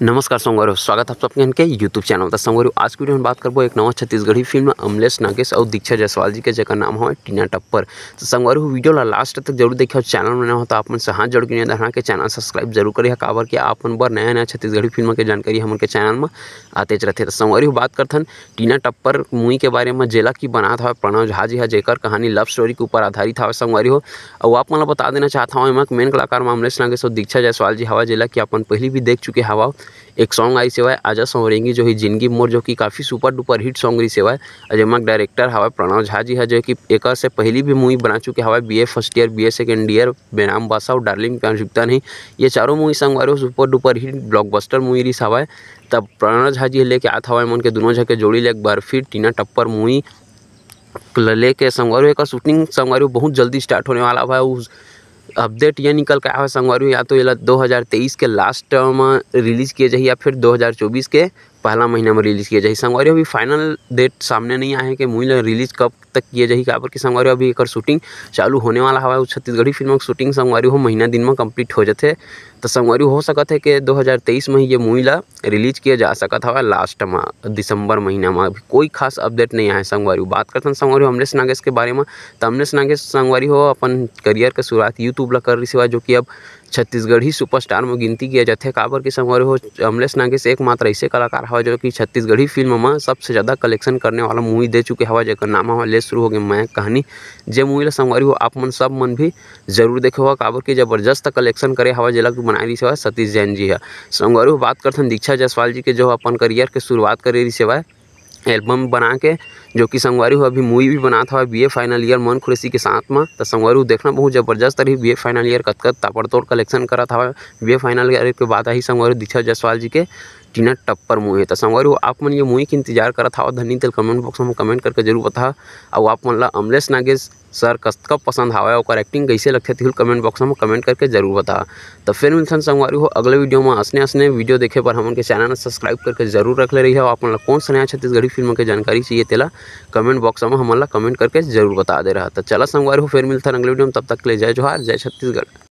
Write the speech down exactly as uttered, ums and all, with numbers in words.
नमस्कार संगवारी हो, स्वागत है आप सबके के YouTube चैनल। तो संगवारी हो, आज की वीडियो में बात करबो एक नवा छत्तीसगढ़ी फिल्म अमलेश नागेश और दीक्षा जायसवाल जी के, जेकर नाम हवे टीना टप्पर। तो संगवारी हो, वीडियो ला लास्ट तक जरूर देखिए और चैनल में नया हो तो आप मन से हाथ जोड़ के निवेदन है कि चैनल सब्सक्राइब जरूर करिए, काबर कि आप मन बर नया नया छत्तीसगढ़ी फिल्म के जानकारी हमन के चैनल में आतेच रहथे। तो संगवारी हो, बात करथन टीना टप्पर मूवी के बारे में, जेला कि बनात हवे प्रणव झा जी हा, जेकर कहानी लव स्टोरी के ऊपर आधारित हवे संगवारी हो। अउ आप मन ला बता देना चाहत हवं, एमा मेन कलाकार में अमलेश नागेश और दीक्षा जायसवाल जी हवय, जेला कि अपन पहिली भी देख चुके हवव। एक सॉन्ग आइस हवय आजा संवरेंगी जो ही जिंदगी मोर, जो कि काफ़ी सुपर डुपर हिट सॉन्ग रहिस हवय। अउ जेमा डायरेक्टर हवय प्रणव झा जी ह, जो कि एकर से पहिली भी मूवी बना चुके हवय, BA first year, BA second year, Benam Basa और डार्लिंग प्यार झुकता नहीं। ये चारों मूवी संगवारी हो super duper hit blockbuster movie रहिस हवय। तब प्रणव झा जी लेके आत हवय मन के दुनों झन के जोड़ी ले एक बार फिर टीना टप्पर मूवी ल लेके संगवारी हो, एकर शूटिंग संगवारी हो बहुत जल्दी स्टार्ट होने वाला हवय। उस अपडेट ये निकल के आवे संगवारी हो, या तो एला दो हज़ार तेईस के लास्ट में रिलीज किए जाही या फिर दो हज़ार चौबीस के पहला महीना में रिलीज किए जाही। संगवारी हो, अभी फाइनल डेट सामने नहीं आए हे कि मूवी ला रिलीज कब तक किए जाही, काबर कि संगवारी हो, अभी एकर शूटिंग चालू होने वाला हवय। उस छत्तीसगढ़ी फिल्म के शूटिंग संगवारी हो महीना दिन में कंप्लीट हो जाथे। तो संगवारी हो सकत हे कि दो हज़ार तेईस में ही ये मूवी ला रिलीज किया जा सकत हवय लास्ट में, दिसंबर महीना में। अभी कोई खास अपडेट नहीं आए संगवारी हो। बात करथन संगवारी हो अमलेश नागेश के बारे में, तो अमलेश नागेश संगवारी हो अपन करियर के शुरुआत YouTube ला कर रहिस हवय, जो कि अब छत्तीसगढ़ी सुपरस्टार में गिनती किया जाथे, काबर कि संगवारी हो अमलेश नागेश एकमात्र ऐसे कलाकार हवय जो कि छत्तीसगढ़ी फिल्म में सबसे ज़्यादा कलेक्शन करने वाला मूवी दे चुके हवय, जेकर नाम हवय ले शुरू होगे मैं कहानी। जे मूवी ला संगवारी हो आप मन सब मन भी जरूर देखे हवय, काबर कि जबरदस्त कलेक्शन करे हवय, जेला कि बनाए रहिस हवय सतीश जैन जी ह। संगवारी हो बात करथन दीक्षा जायसवाल जी के, जो अपन करियर के शुरुआत करे रहिस हवय एल्बम बना के, जो कि संगवारी हो अभी मूवी भी बनात हवय बीए फाइनल ईयर मन खुरेशी के साथ म। त संगवारी हो देखना बहुत जबरदस्त रही बीए फाइनल ईयर कतका ताबड़तोड़ कलेक्शन करत हवय। बीए फाइनल ईयर के बाद आही संगवारी हो दीक्षा जायसवाल जी के टीना टप्पर मूवी। त संगवारी हो आप मन ये मूवी के इंतजार करत हवय धनी, तेला कमेंट बॉक्स में कमेंट करके जरूर बताहा। अउ आप मन ला अमलेश नागेश सर कतका पसंद हावय, ओकर एक्टिंग कइसे लगथे, तेहू ल कमेंट बॉक्स में कमेंट करके जरूर बता। त फिर मिलथन संगवारी हो अगले वीडियो में। असने असने वीडियो देखे बर हमन के चैनल ला सब्सक्राइब करके जरूर रख ले रहिहा। आप मन ला कौन सा नया छत्तीसगढ़ी फिल्म के जानकारी चाहिए, तेला कमेंट बॉक्स में हमन ला कमेंट करके जरूर बता दे रहा। त चला संगवारी हो, फिर मिलथन अगले वीडियो में, तब तक के लिए जय जोहार, जय छत्तीसगढ़।